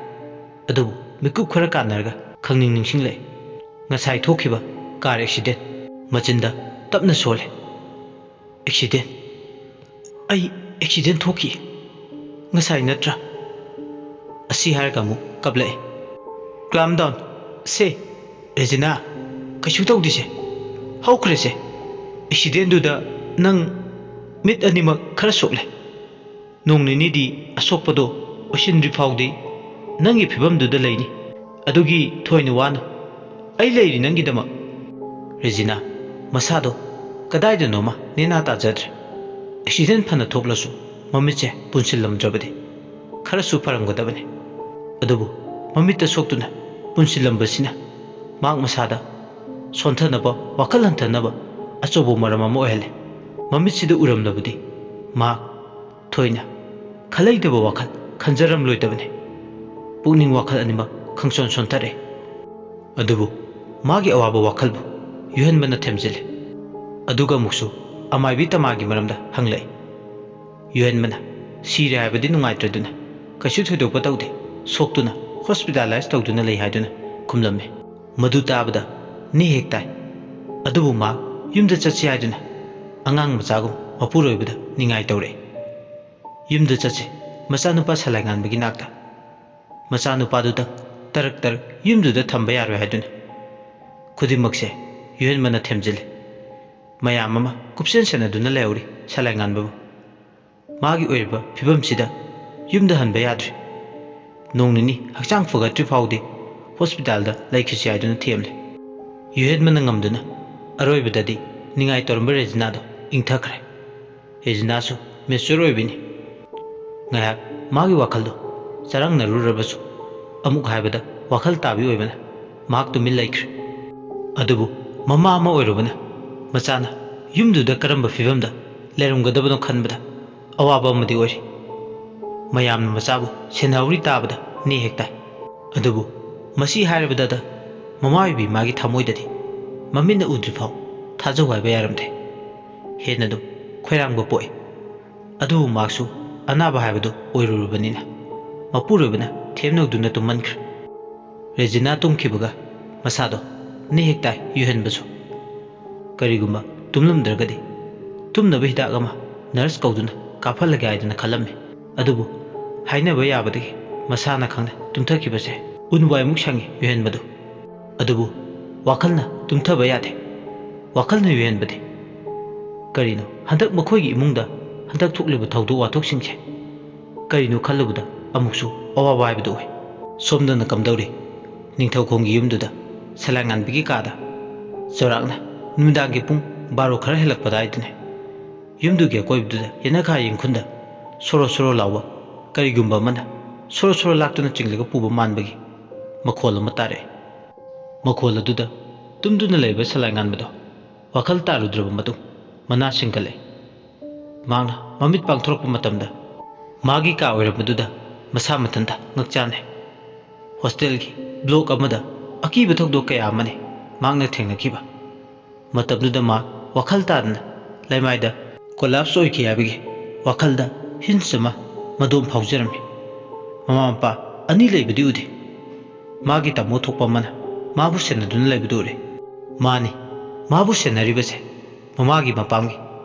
ꯑꯗꯨꯕꯨ ꯃꯤꯀꯨꯞ ꯈꯔ ꯀꯥꯟꯅꯔꯒ ꯈꯪꯅꯤꯡ ꯅꯤꯡꯁꯤꯡꯂꯛꯑꯦ꯫ ꯉꯁꯥꯏ ꯊꯣꯛꯈꯤꯕ ꯀꯥꯔ ꯑꯦꯛꯁꯤꯗꯦꯟ꯫ ꯃꯆꯤꯟꯗ ꯇꯞꯅ ꯁꯣꯜꯂꯦ꯫ "ꯑꯦꯛꯁꯤꯗꯦꯟ? ꯑꯩ ꯑꯦꯛꯁꯤꯗꯦꯟ ꯊꯣꯛꯈꯤ ꯉꯁꯥꯏ ꯅꯠꯇ꯭ꯔꯥ?" ꯑꯁꯤ ꯍꯥꯏꯔꯒ ꯑꯃꯨꯛ ꯀꯞꯂꯛꯑꯦ꯫ "Calm down, ꯁꯦ, "ꯔꯦꯖꯤꯅꯥ, ꯀꯩꯁꯨ ꯇꯧꯗꯦꯁꯦ, ꯍꯧꯈ꯭ꯔꯦꯁꯦ꯫ ꯑꯦꯛꯁꯤꯗꯦꯟꯗꯨꯗ ꯅꯪ ꯃꯤꯠ ꯑꯅꯤꯃꯛ ꯈꯔ ꯁꯣꯛꯂꯦ꯫ ꯅꯣꯡ ꯅꯤꯅꯤꯗꯤ ꯑꯁꯣꯛꯄꯗꯣ ꯑꯣꯏꯁꯤꯟꯗ꯭ꯔꯤ ꯐꯥꯎꯗꯤ ꯅꯪꯒꯤ ꯐꯤꯕꯝꯗꯨꯗ ꯂꯩꯅꯤ꯫ ꯑꯗꯨꯒꯤ ꯊꯣꯏꯅ ꯋꯥꯅꯨ, ꯑꯩ ꯂꯩꯔꯤ ꯅꯪꯒꯤꯗꯃꯛ꯫" ꯔꯦꯖꯤꯅꯥ ꯃꯁꯥꯗꯣ ꯀꯗꯥꯏꯗꯅꯣꯃ ꯅꯦꯅꯥ ꯇꯥꯖꯗ꯭ꯔꯦ꯫ ꯑꯦꯛꯁꯤꯗꯦꯟ ꯐꯅ ꯊꯣꯛꯂꯁꯨ ꯃꯃꯤꯠꯁꯦ ꯄꯨꯟꯁꯤꯜꯂꯝꯗ꯭ꯔꯕꯗꯤ ꯈꯔꯁꯨ ꯐꯔꯝꯒꯗꯕꯅꯤ꯫ ꯑꯗꯨꯕꯨ ꯃꯃꯤꯠꯇ ꯁꯣꯛꯇꯨꯅ ꯄꯨꯟꯁꯤꯜꯂꯝꯕꯁꯤꯅ ꯃꯍꯥꯛ ꯃꯁꯥꯗ ꯁꯣꯟꯊꯅꯕ, ꯋꯥꯈꯜ ꯍꯟꯊꯅꯕ ꯑꯆꯧꯕ ꯃꯔꯝ ꯑꯃ ꯑꯣꯏꯍꯜꯂꯦ꯫ ꯃꯃꯤꯠꯁꯤꯗ ꯎꯔꯝꯂꯕꯗꯤ ꯃꯍꯥꯛ ꯊꯣꯏꯅ ꯈꯜꯂꯩꯗꯕ ꯋꯥꯈꯜ ꯈꯟꯖꯔꯝꯂꯣꯏꯗꯕꯅꯤ꯫ ꯄꯨꯛꯅꯤꯡ ꯋꯥꯈꯜ ꯑꯅꯤꯃꯛ ꯈꯪꯁꯣꯟ ꯁꯣꯟꯊꯔꯛꯑꯦ꯫ ꯑꯗꯨꯕꯨ ꯃꯥꯒꯤ ꯑꯋꯥꯕ ꯋꯥꯈꯜꯕꯨ ꯌꯨꯍꯦꯟꯕꯅ ꯊꯦꯝꯖꯤꯜꯂꯤ꯫ ꯑꯗꯨꯒ ꯑꯃꯨꯛꯁꯨ ꯑꯃꯥꯏꯕꯤ ꯇꯃꯥꯒꯤ ꯃꯔꯝꯗ ꯍꯪꯂꯛꯏ꯫ ꯌꯨꯍꯦꯟꯕꯅ "ꯁꯤꯔꯦ ꯍꯥꯏꯕꯗꯤ ꯅꯨꯡꯉꯥꯏꯇ꯭ꯔꯦꯗꯨꯅ, ꯀꯩꯁꯨ ꯊꯣꯏꯗꯣꯛꯄ ꯇꯧꯗꯦ, ꯁꯣꯛꯇꯨꯅ ꯍꯣꯁꯄꯤꯇꯥꯂꯥꯏꯁ ꯇꯧꯗꯨꯅ ꯂꯩ" ꯍꯥꯏꯗꯨꯅ ꯈꯨꯝꯂꯝꯃꯤ꯫ ꯃꯗꯨ ꯇꯥꯕꯗ ꯅꯦ ꯍꯦꯛ ꯇꯥꯏ꯫ ꯑꯗꯨꯕꯨ ꯃꯥ ꯌꯨꯝꯗ ꯆꯠꯁꯤ ꯍꯥꯏꯗꯨꯅ ꯑꯉꯥꯡ ꯃꯆꯥꯒꯨꯝ ꯃꯄꯨꯔꯣꯏꯕꯗ ꯅꯤꯡꯉꯥꯏ ꯇꯧꯔꯛꯏ꯫ "ꯌꯨꯝꯗ ꯆꯠꯁꯤ, ꯃꯆꯥꯅꯨꯄꯥ ꯁꯂꯥꯏꯉꯥꯟꯕꯒꯤ ꯅꯥꯛꯇ꯫ ꯃꯆꯥꯅꯨꯄꯥꯗꯨꯗꯪ ꯇꯔꯛ ꯇꯔꯛ ꯌꯨꯝꯗꯨꯗ ꯊꯝꯕ ꯌꯥꯔꯣꯏ" ꯍꯥꯏꯗꯨꯅ ꯈꯨꯗꯤꯡꯃꯛꯁꯦ ꯌꯨꯍꯦꯟꯕꯅ ꯊꯦꯝꯖꯤꯜꯂꯤ꯫ ꯃꯌꯥꯝ ꯑꯃ ꯀꯨꯞꯁꯦꯟ ꯁꯦꯟꯅꯗꯨꯅ ꯂꯩꯍꯧꯔꯤ ꯁꯂꯥꯏꯉꯥꯟꯕꯕꯨ꯫ ꯃꯥꯒꯤ ꯑꯣꯏꯔꯤꯕ ꯐꯤꯕꯝꯁꯤꯗ ꯌꯨꯝꯗ ꯍꯟꯕ ꯌꯥꯗ꯭ꯔꯤ꯫ ꯅꯣꯡ ꯅꯤꯅꯤ ꯍꯛꯆꯥꯡ ꯐꯒꯠꯇ꯭ꯔꯤ ꯐꯥꯎꯗꯤ ꯍꯣꯁꯄꯤꯇꯥꯜꯗ ꯂꯩꯈꯤꯁꯤ ꯍꯥꯏꯗꯨꯅ ꯊꯦꯝꯂꯤ꯫ ꯌꯨꯍꯦꯟꯕꯅ ꯉꯝꯗꯨꯅ ꯑꯔꯣꯏꯕꯗꯗꯤ ꯅꯤꯡꯉꯥꯏ ꯇꯧꯔꯝꯕ ꯔꯦꯖꯤꯅꯥꯗꯣ ꯏꯪꯊꯈ꯭ꯔꯦ꯫ ꯔꯦꯖꯤꯅꯥꯁꯨ ꯃꯦꯆꯣꯔ ꯑꯣꯏꯕꯤꯅꯤ꯫ ꯉꯥꯏꯍꯥꯛ ꯃꯥꯒꯤ ꯋꯥꯈꯜꯗꯣ ꯆꯔꯥꯡꯅꯔꯨꯔꯕꯁꯨ, ꯑꯃꯨꯛ ꯍꯥꯏꯕꯗ ꯋꯥꯈꯜ ꯇꯥꯕꯤ ꯑꯣꯏꯕꯅ ꯃꯍꯥꯛ ꯇꯨꯃꯤꯟ ꯂꯩꯈ꯭ꯔꯦ꯫ ꯑꯗꯨꯕꯨ ꯃꯃꯥ ꯑꯃ ꯑꯣꯏꯔꯨꯕꯅ ꯃꯆꯥꯅ ꯌꯨꯝꯗꯨꯗ ꯀꯔꯝꯕ ꯐꯤꯕꯝꯗ ꯂꯩꯔꯝꯒꯗꯕꯅꯣ ꯈꯟꯕꯗ ꯑꯋꯥꯕ ꯑꯃꯗꯤ ꯑꯣꯏꯔꯤ꯫ ꯃꯌꯥꯝꯅ ꯃꯆꯥꯕꯨ ꯁꯦꯟꯅꯍꯧꯔꯤ ꯇꯥꯕꯗ ꯅꯦ ꯍꯦꯛ ꯇꯥꯏ꯫ ꯑꯗꯨꯕꯨ ꯃꯁꯤ ꯍꯥꯏꯔꯕꯗꯗ ꯃꯃꯥ ꯑꯣꯏꯕꯤ ꯃꯥꯒꯤ ꯊꯃꯣꯏꯗꯗꯤ ꯃꯃꯤꯠꯅ ꯎꯗ꯭ꯔꯤꯐꯥꯎ ꯊꯥꯖꯧ ꯍꯥꯏꯕ ꯌꯥꯔꯝꯗꯦ꯫ ꯍꯦꯟꯅ ꯑꯗꯨꯝ ꯈꯣꯏꯔꯥꯡꯕ ꯄꯣꯛꯏ꯫ ꯑꯗꯨꯕꯨ ꯃꯍꯥꯛꯁꯨ ꯑꯅꯥꯕ ꯍꯥꯏꯕꯗꯨ ꯑꯣꯏꯔꯨꯔꯕꯅꯤꯅ ꯃꯄꯨꯔꯣꯏꯕꯅ ꯊꯦꯝꯅꯧꯗꯨꯅ ꯇꯨꯝꯃꯟꯈ꯭ꯔꯦ꯫ ꯔꯦꯖꯤꯅꯥ ꯇꯨꯝꯈꯤꯕꯒ ꯃꯁꯥꯗꯣ ꯅꯦ ꯍꯦꯛ ꯇꯥꯏ ꯌꯨꯍꯦꯟꯕꯁꯨ꯫ ꯀꯔꯤꯒꯨꯝꯕ ꯇꯨꯝꯂꯝꯗ꯭ꯔꯒꯗꯤ ꯇꯨꯝꯅꯕ ꯍꯤꯗꯥꯛ ꯑꯃ ꯅꯔꯁ ꯀꯧꯗꯨꯅ ꯀꯥꯞꯍꯜꯂꯒꯦ ꯍꯥꯏꯗꯨꯅ ꯈꯜꯂꯝꯃꯤ꯫ ꯑꯗꯨꯕꯨ ꯍꯥꯏꯅꯕ ꯌꯥꯕꯗꯒꯤ ꯃꯁꯥꯅ ꯈꯪꯅ ꯇꯨꯝꯊꯈꯤꯕꯁꯦ ꯎꯟ ꯋꯥꯏꯃꯨꯛ ꯁꯪꯉꯤ ꯌꯨꯍꯦꯟꯕꯗꯨ꯫ ꯑꯗꯨꯕꯨ ꯋꯥꯈꯜꯅ ꯇꯨꯝꯊꯕ ꯌꯥꯗꯦ꯫ ꯋꯥꯈꯜꯅ ꯌꯨꯍꯦꯟꯕꯗꯤ꯫ ꯀꯔꯤꯅꯣ ꯍꯟꯗꯛ ꯃꯈꯣꯏꯒꯤ ꯏꯃꯨꯡꯗ ꯍꯟꯗꯛ ꯊꯣꯛꯂꯤꯕ ꯊꯧꯗꯣꯛ ꯋꯥꯊꯣꯛꯁꯤꯡꯁꯦ? ꯀꯔꯤꯅꯣ ꯈꯜꯂꯨꯕꯗ ꯑꯃꯨꯛꯁꯨ ꯑꯋꯥꯕ ꯍꯥꯏꯕꯗꯨ ꯑꯣꯏ꯫ ꯁꯣꯝꯗꯅ ꯀꯝꯗꯧꯔꯤ? ꯅꯤꯡꯊꯧꯈꯣꯡꯒꯤ ꯌꯨꯝꯗꯨꯗ ꯁꯂꯥꯏꯉꯥꯟꯕꯤꯒꯤ ꯀꯥꯗ ꯆꯥꯎꯔꯥꯛꯅ ꯅꯨꯃꯤꯗꯥꯡꯒꯤ ꯄꯨꯡ ꯕꯥꯔꯣ ꯈꯔ ꯍꯦꯜꯂꯛꯄ ꯑꯗꯨꯋꯥꯏꯗꯅꯤ꯫ ꯌꯨꯝꯗꯨꯒꯤ ꯑꯀꯣꯏꯕꯗꯨꯗ ꯌꯦꯅꯈꯥ ꯌꯦꯡꯈꯨꯟꯗ ꯁꯣꯔꯣ ꯁꯣꯔꯣ ꯂꯥꯎꯕ ꯀꯔꯤꯒꯨꯝꯕ ꯑꯃꯅ ꯁꯣꯔꯣ ꯁꯣꯔꯣ ꯂꯥꯛꯇꯨꯅ ꯆꯤꯡꯂꯒ ꯄꯨꯕ ꯃꯥꯟꯕꯒꯤ ꯃꯈꯣꯜ ꯑꯃ ꯇꯥꯔꯛꯑꯦ꯫ ꯃꯈꯣꯜ ꯑꯗꯨꯗ ꯇꯨꯝꯗꯨꯅ ꯂꯩꯕ ꯁꯂꯥꯏꯉꯥꯟꯕꯗꯣ ꯋꯥꯈꯜ ꯇꯥꯔꯨꯗ꯭ꯔꯕ ꯃꯇꯨꯡ ꯃꯅꯥ ꯁꯤꯡꯒꯠꯂꯛꯏ꯫ ꯃꯍꯥꯛꯅ ꯃꯃꯤꯠ ꯄꯥꯡꯊꯣꯔꯛꯄ ꯃꯇꯝꯗ ꯃꯥꯒꯤ ꯀꯥ ꯑꯣꯏꯔꯝꯕꯗꯨꯗ ꯃꯁꯥ ꯃꯊꯟꯇ ꯉꯛꯆꯥꯟꯅꯩ꯫ ꯍꯣꯁꯇꯦꯜꯒꯤ ꯕ꯭ꯂꯣꯛ ꯑꯃꯗ ꯑꯀꯤꯕ ꯊꯧꯗꯣꯛ ꯀꯌꯥ ꯑꯃꯅꯤ ꯃꯍꯥꯛꯅ ꯊꯦꯡꯅꯈꯤꯕ꯫ ꯃꯇꯝꯗꯨꯗ ꯃꯥ ꯋꯥꯈꯜ ꯇꯥꯗꯅ ꯂꯩꯃꯥꯏꯗ ꯀꯣꯂꯥꯞꯁ ꯑꯣꯏꯈꯤ ꯍꯥꯏꯕꯒꯤ ꯋꯥꯈꯜꯗ ꯍꯤꯟꯁ ꯑꯃ ꯃꯗꯣꯝ ꯐꯥꯎꯖꯔꯝꯃꯤ꯫ ꯃꯃꯥ ꯃꯄꯥ ꯑꯅꯤ ꯂꯩꯕꯗꯤ ꯎꯗꯦ꯫ ꯃꯥꯒꯤ ꯇꯥꯃꯣ ꯊꯣꯛꯄ ꯑꯃꯅ ꯃꯥꯕꯨ ꯁꯦꯟꯅꯗꯨꯅ ꯂꯩꯕꯗꯨ ꯎꯔꯦ꯫ ꯃꯥꯅꯤ ꯃꯥꯕꯨ ꯁꯦꯟꯅꯔꯤꯕꯁꯦ ꯃꯃꯥꯒꯤ ꯃꯄꯥꯝꯒꯤ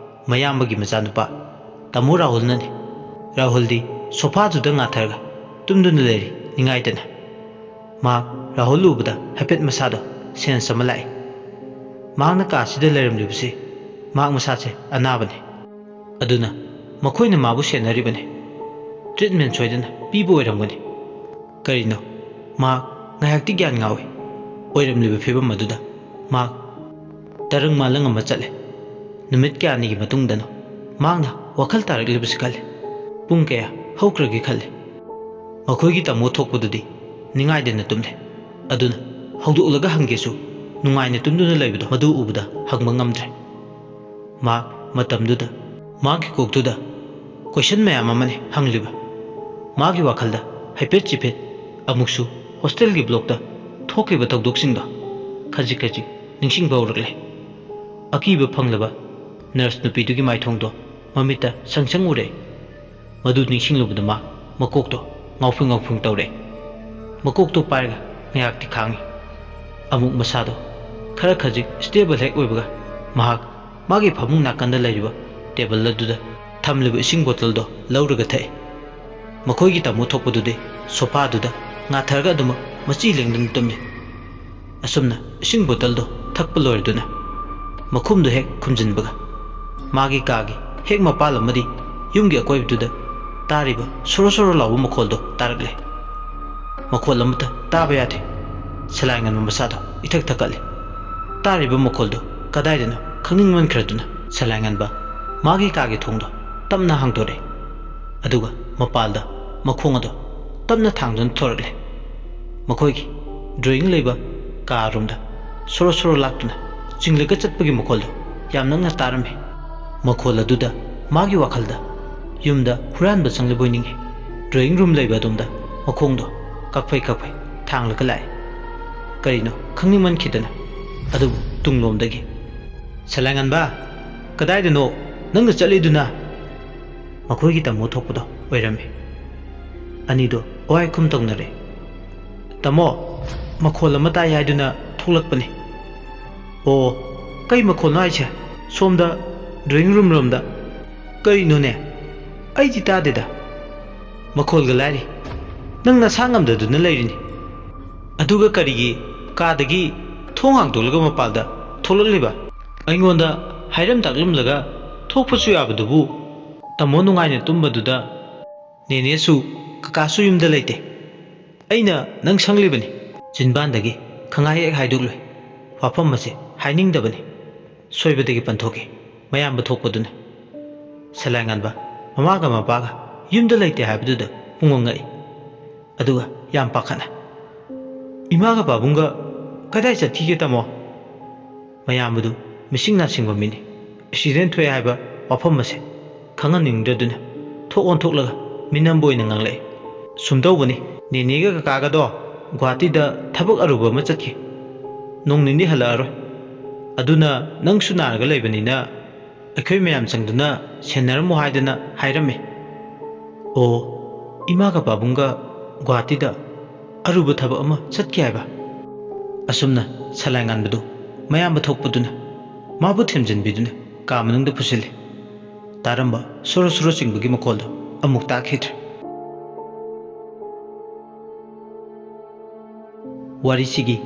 ꯃꯌꯥꯝꯕꯒꯤ ꯃꯆꯥꯅꯨꯄꯥ ꯇꯥꯃꯣ ꯔꯥꯍꯨꯜꯅꯅꯤ꯫ ꯔꯥꯍꯨꯜꯗꯤ ꯁꯣꯐꯥꯗꯨꯗ ꯉꯥꯊꯔꯒ ꯇꯨꯝꯗꯨꯅ ꯂꯩꯔꯤ ꯅꯤꯡꯉꯥꯏꯗꯅ꯫ ꯃꯍꯥꯛ ꯔꯥꯍꯨꯜ ꯎꯕꯗ ꯍꯥꯏꯐꯦꯠ ꯃꯁꯥꯗꯣ ꯁꯦꯟꯁ ꯑꯃ ꯂꯥꯛꯏ꯫ ꯃꯍꯥꯛꯅ ꯀꯥꯁꯤꯗ ꯂꯩꯔꯝꯂꯤꯕꯁꯤ ꯃꯍꯥꯛ ꯃꯁꯥꯁꯦ ꯑꯅꯥꯕꯅꯤ꯫ ꯑꯗꯨꯅ ꯃꯈꯣꯏꯅ ꯃꯥꯕꯨ ꯁꯦꯟꯅꯔꯤꯕꯅꯤ꯫ ꯇ꯭ꯔꯤꯠꯃꯦꯟ ꯁꯣꯏꯗꯅ ꯄꯤꯕ ꯑꯣꯏꯔꯝꯒꯅꯤ꯫ ꯀꯔꯤꯅꯣ? ꯃꯍꯥꯛ ꯉꯥꯏꯍꯥꯛꯇꯤ ꯒ꯭ꯌꯥꯟ ꯉꯥꯎꯏ꯫ ꯑꯣꯏꯔꯝꯂꯤꯕ ꯐꯤꯕꯝ ꯑꯗꯨꯗ ꯃꯍꯥꯛ ꯇꯔꯪ ꯃꯥꯂꯪ ꯑꯃ ꯆꯠꯂꯦ꯫ ꯅꯨꯃꯤꯠ ꯀꯌꯥꯅꯤꯒꯤ ꯃꯇꯨꯡꯗꯅꯣ ꯃꯍꯥꯛꯅ ꯋꯥꯈꯜ ꯇꯥꯔꯛꯂꯤꯕꯁꯤ ꯈꯜꯂꯤ꯫ ꯄꯨꯡ ꯀꯌꯥ ꯍꯧꯈ꯭ꯔꯒꯦ ꯈꯜꯂꯤ꯫ ꯃꯈꯣꯏꯒꯤ ꯇꯥꯃꯣ ꯊꯣꯛꯄꯗꯨꯗꯤ ꯅꯤꯡꯉꯥꯏꯗꯅ ꯇꯨꯝꯂꯦ꯫ ꯑꯗꯨꯅ ꯍꯧꯗꯣꯛꯂꯒ ꯍꯪꯒꯦꯁꯨ ꯅꯨꯡꯉꯥꯏꯅ ꯇꯨꯝꯗꯨꯅ ꯂꯩꯕꯗꯣ ꯃꯗꯨ ꯎꯕꯗ ꯍꯪꯕ ꯉꯝꯗ꯭ꯔꯦ꯫ ꯃꯍꯥꯛ ꯃꯇꯝꯗꯨꯗ ꯃꯍꯥꯛꯀꯤ ꯀꯣꯛꯇꯨꯗ ꯀꯣꯏꯁꯟ ꯃꯌꯥꯝ ꯑꯃꯅꯤ ꯍꯪꯂꯤꯕ꯫ ꯃꯥꯒꯤ ꯋꯥꯈꯜꯗ ꯍꯥꯏꯐꯦꯠ ꯆꯤꯐꯦꯠ ꯑꯃꯨꯛꯁꯨ ꯍꯣꯁꯇꯦꯜꯒꯤ ꯕ꯭ꯂꯣꯛꯇ ꯊꯣꯛꯈꯤꯕ ꯊꯧꯗꯣꯛꯁꯤꯡꯗꯣ ꯈꯖꯤꯛ ꯈꯖꯤꯛ ꯅꯤꯡꯁꯤꯡꯕ ꯍꯧꯔꯛꯂꯦ꯫ ꯑꯀꯤꯕ ꯐꯪꯂꯕ ꯅꯔꯁ ꯅꯨꯄꯤꯗꯨꯒꯤ ꯃꯥꯏꯊꯣꯡꯗꯣ ꯃꯃꯤꯠꯇ ꯁꯪ ꯁꯪ ꯎꯔꯦ꯫ ꯃꯗꯨ ꯅꯤꯡꯁꯤꯡꯂꯨꯕꯗ ꯃꯥ ꯃꯀꯣꯛꯇꯣ ꯉꯥꯎꯐꯤꯡ ꯉꯥꯎꯐꯤꯡ ꯇꯧꯔꯦ꯫ ꯃꯀꯣꯛꯇꯣ ꯄꯥꯏꯔꯒ ꯉꯥꯏꯍꯥꯛꯇꯤ ꯈꯥꯡꯉꯤ꯫ ꯑꯃꯨꯛ ꯃꯁꯥꯗꯣ ꯈꯔ ꯈꯖꯤꯛ ꯁ꯭ꯇꯦꯕꯜ ꯍꯦꯛ ꯑꯣꯏꯕꯒ ꯃꯍꯥꯛ ꯃꯥꯒꯤ ꯐꯃꯨꯡ ꯅꯥꯀꯟꯗ ꯂꯩꯔꯤꯕ ꯇꯦꯕꯜ ꯑꯗꯨꯗ ꯊꯝꯂꯤꯕ ꯏꯁꯤꯡ ꯕꯣꯇꯜꯗꯣ ꯂꯧꯔꯒ ꯊꯛꯏ꯫ ꯃꯈꯣꯏꯒꯤ ꯇꯥꯃꯣ ꯊꯣꯛꯄꯗꯨꯗꯤ ꯁꯣꯐꯥꯗꯨꯗ ꯉꯥꯊꯔꯒ ꯑꯗꯨꯃꯛ ꯃꯆꯤ ꯂꯦꯡꯗꯅ ꯇꯨꯝꯃꯤ꯫ ꯑꯁꯨꯝꯅ ꯏꯁꯤꯡ ꯕꯣꯇꯜꯗꯣ ꯊꯛꯄ ꯂꯣꯏꯔꯗꯨꯅ ꯃꯈꯨꯝꯗꯣ ꯍꯦꯛ ꯈꯨꯝꯖꯤꯟꯕꯒ ꯃꯥꯒꯤ ꯀꯥꯒꯤ ꯍꯦꯛ ꯃꯄꯥꯜ ꯑꯃꯗꯤ ꯌꯨꯝꯒꯤ ꯑꯀꯣꯏꯕꯗꯨꯗ ꯇꯥꯔꯤꯕ ꯁꯣꯔꯣ ꯁꯣꯔꯣ ꯂꯥꯎꯕ ꯃꯈꯣꯜꯗꯣ ꯇꯥꯔꯛꯂꯦ꯫ ꯃꯈꯣꯜ ꯑꯃꯠꯇ ꯇꯥꯕ ꯌꯥꯗꯦ꯫ ꯁꯂꯥꯏꯉꯟꯕ ꯃꯁꯥꯗꯣ ꯏꯊꯛ ꯊꯛꯀꯠꯂꯦ꯫ ꯇꯥꯔꯤꯕ ꯃꯈꯣꯜꯗꯣ ꯀꯗꯥꯏꯗꯅꯣ ꯈꯪꯅꯤꯡꯃꯟꯈ꯭ꯔꯗꯨꯅ ꯁꯂꯥꯏꯉꯟꯕ ꯃꯥꯒꯤ ꯀꯥꯒꯤ ꯊꯣꯡꯗꯣ ꯇꯞꯅ ꯍꯥꯡꯗꯣꯔꯛꯑꯦ꯫ ꯑꯗꯨꯒ ꯃꯄꯥꯜꯗ ꯃꯈꯣꯡ ꯑꯗꯣ ꯇꯞꯅ ꯊꯥꯡꯗꯨꯅ ꯊꯣꯔꯛꯂꯦ꯫ ꯃꯈꯣꯏꯒꯤ ꯗ꯭ꯔꯣꯌꯤꯡ ꯂꯩꯕ ꯀꯥ ꯔꯨꯝꯗ ꯁꯣꯔꯣ ꯁꯣꯔꯣ ꯂꯥꯛꯇꯨꯅ ꯆꯤꯡꯂꯒ ꯆꯠꯄꯒꯤ ꯃꯈꯣꯜꯗꯣ ꯌꯥꯝ ꯅꯛꯅ ꯇꯥꯔꯝꯃꯤ꯫ ꯃꯈꯣꯜ ꯑꯗꯨꯗ ꯃꯥꯒꯤ ꯋꯥꯈꯜꯗ ꯌꯨꯝꯗ ꯍꯨꯔꯥꯟꯕ ꯆꯪꯂꯕꯣꯏ ꯅꯤꯡꯉꯤ꯫ ꯗ꯭ꯔꯣꯌꯤꯡ ꯔꯨꯝ ꯂꯩꯕ ꯑꯗꯣꯝꯗ ꯃꯈꯣꯡꯗꯣ ꯀꯛꯐꯩ ꯀꯛꯐꯩ ꯊꯥꯡꯂꯒ ꯂꯥꯛꯑꯦ꯫ ꯀꯔꯤꯅꯣ ꯈꯪꯅꯤꯡꯃꯟꯈꯤꯗꯅ ꯑꯗꯨꯕꯨ ꯇꯨꯡꯂꯣꯝꯗꯒꯤ, "ꯁꯂꯥꯏꯉꯟꯕ, ꯀꯗꯥꯏꯗꯅꯣ? ꯅꯪꯅ ꯆꯠꯂꯤꯗꯨꯅ?" ꯃꯈꯣꯏꯒꯤ ꯇꯥꯃꯣ ꯊꯣꯛꯄꯗꯣ ꯑꯣꯏꯔꯝꯃꯤ꯫ ꯑꯅꯤꯗꯣ ꯑꯣꯍꯥꯏ ꯈꯨꯝ ꯇꯧꯅꯔꯦ꯫ "ꯇꯥꯃꯣ, ꯃꯈꯣꯜ ꯑꯃ ꯇꯥꯏ ꯍꯥꯏꯗꯨꯅ ꯊꯣꯛꯂꯛꯄꯅꯤ꯫" "ꯑꯣ, ꯀꯩ ꯃꯈꯣꯜꯅꯣ ꯍꯥꯏꯁꯦ?" "ꯁꯣꯝꯗ ꯗ꯭ꯔꯣꯌꯤꯡ ꯔꯨꯝ ꯔꯣꯝꯗ꯫" "ꯀꯔꯤꯅꯣꯅꯦ? ꯑꯩꯗꯤ ꯇꯥꯗꯦꯗ꯫ ꯃꯈꯣꯜꯒ ꯂꯥꯏꯔꯤ꯫ ꯅꯪ ꯅꯁꯥ ꯉꯝꯗꯗꯨꯅ ꯂꯩꯔꯤꯅꯤ꯫ ꯑꯗꯨꯒ ꯀꯔꯤꯒꯤ ꯀꯥꯗꯒꯤ ꯊꯣꯡ ꯍꯥꯡꯗꯣꯛꯂꯒ ꯃꯄꯥꯜꯗ ꯊꯣꯛꯂꯛꯂꯤꯕ? ꯑꯩꯉꯣꯟꯗ ꯍꯥꯏꯔꯝ ꯇꯥꯛꯂꯝꯂꯒ ꯊꯣꯛꯄꯁꯨ ꯌꯥꯕꯗꯨꯕꯨ꯫ ꯇꯥꯃꯣ ꯅꯨꯡꯉꯥꯏꯅ ꯇꯨꯝꯕꯗꯨꯗ ꯅꯦꯅꯦꯁꯨ ꯀꯀꯥꯁꯨ ꯌꯨꯝꯗ ꯂꯩꯇꯦ꯫ ꯑꯩꯅ ꯅꯪ ꯁꯪꯂꯤꯕꯅꯤ꯫" ꯆꯤꯟꯕꯥꯟꯗꯒꯤ ꯈꯪꯍꯥꯏ ꯍꯦꯛ ꯍꯥꯏꯗꯣꯛꯂꯣꯏ꯫ ꯋꯥꯐꯝ ꯑꯁꯦ ꯍꯥꯏꯅꯤꯡꯗꯕꯅꯤ꯫ ꯁꯣꯏꯕꯗꯒꯤ ꯄꯟꯊꯣꯛꯈꯤ꯫ ꯃꯌꯥꯝꯕ ꯊꯣꯛꯄꯗꯨꯅ꯫ ꯁꯂꯥꯏꯉꯥꯟꯕ ꯃꯃꯥꯒ ꯃꯄꯥꯒ ꯌꯨꯝꯗ ꯂꯩꯇꯦ ꯍꯥꯏꯕꯗꯨꯗ ꯄꯨꯡꯉꯣ ꯉꯛꯏ꯫ ꯑꯗꯨꯒ ꯌꯥꯝ ꯄꯥꯈꯠꯅ, "ꯏꯃꯥꯒ ꯄꯥꯕꯨꯡꯒ ꯀꯗꯥꯏ ꯆꯠꯈꯤꯒꯦ, ꯇꯥꯃꯣ?" ꯃꯌꯥꯝꯕꯗꯨ ꯃꯤꯁꯤꯡ ꯅꯥꯁꯤꯡꯕ ꯃꯤꯅꯤ꯫ ꯑꯦꯛꯁꯤꯗꯦꯟ ꯊꯣꯛꯑꯦ ꯍꯥꯏꯕ ꯋꯥꯐꯝ ꯑꯁꯦ ꯈꯪꯍꯟꯅꯤꯡꯗ꯭ꯔꯗꯨꯅ ꯊꯣꯛ ꯑꯣꯟꯊꯣꯛꯂꯒ ꯃꯤꯅꯝꯕ ꯑꯣꯏꯅ ꯉꯥꯡꯂꯛꯏ꯫ "ꯁꯨꯝ ꯇꯧꯕꯅꯤ, ꯅꯦꯅꯦꯒ ꯀꯀꯥꯒꯗꯣ ꯒꯨꯍꯥꯇꯤꯗ ꯊꯕꯛ ꯑꯔꯨꯕ ꯑꯃ ꯆꯠꯈꯤ꯫ ꯅꯣꯡ ꯅꯤꯅꯤ ꯍꯜꯂꯛꯑꯔꯣꯏ꯫ ꯑꯗꯨꯅ ꯅꯪꯁꯨ ꯅꯥꯔꯒ ꯂꯩꯕꯅꯤꯅ ꯑꯩꯈꯣꯏ ꯃꯌꯥꯝ ꯆꯪꯗꯨꯅ ꯁꯦꯟꯅꯔꯝꯃꯨ ꯍꯥꯏꯗꯅ ꯍꯥꯏꯔꯝꯃꯤ꯫" "ꯑꯣ, ꯏꯃꯥꯒ ꯄꯥꯕꯨꯡꯒ ꯒꯨꯍꯥꯇꯤꯗ ꯑꯔꯨꯕ ꯊꯕꯛ ꯑꯃ ꯆꯠꯈꯤ ꯍꯥꯏꯕ?" ꯑꯁꯨꯝꯅ ꯁꯂꯥꯏ ꯉꯥꯟꯕꯗꯨ ꯃꯌꯥꯝꯕ ꯊꯣꯛꯄꯗꯨꯅ ꯃꯥꯕꯨ ꯊꯦꯝꯖꯤꯟꯕꯤꯗꯨꯅ ꯀꯥ ꯃꯅꯨꯡꯗ ꯄꯨꯁꯤꯜꯂꯤ꯫ ꯇꯥꯔꯝꯕ ꯁꯣꯔꯣ ꯁꯣꯔꯣ ꯆꯤꯡꯕꯒꯤ ꯃꯈꯣꯜꯗꯨ ꯑꯃꯨꯛ ꯇꯥꯈꯤꯗ꯭ꯔꯦ꯫ ꯋꯥꯔꯤꯁꯤꯒꯤ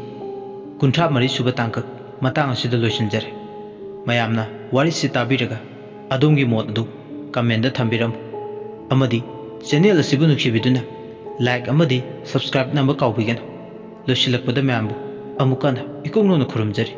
ꯀꯨꯟꯊ꯭ꯔꯥ ꯃꯔꯤ ꯁꯨꯕ ꯇꯥꯡꯀꯛ ꯃꯇꯥꯡ ꯑꯁꯤꯗ ꯂꯣꯏꯁꯤꯟꯖꯔꯦ꯫ ꯃꯌꯥꯝꯅ ꯋꯥꯔꯤꯁꯤ ꯇꯥꯕꯤꯔꯒ ꯑꯗꯣꯝꯒꯤ ꯃꯣꯠ ꯑꯗꯨ comment ꯊꯝꯕꯤꯔꯝꯃꯨ꯫ ꯑꯃꯗꯤ channel ꯑꯁꯤꯕꯨ ꯅꯨꯡꯁꯤꯕꯤꯗꯨꯅ like ꯑꯃꯗꯤ subscribe ꯅꯝꯕ ꯀꯥꯎꯕꯤꯒꯅꯨ꯫ ꯂꯣꯏꯁꯤꯜꯂꯛꯄꯗ ꯃꯌꯥꯝꯕꯨ ꯑꯃꯨꯛꯀ ꯍꯟꯅ ꯏꯀꯣꯛ ꯅꯧꯅ ꯈꯨꯔꯨꯝꯖꯔꯤ꯫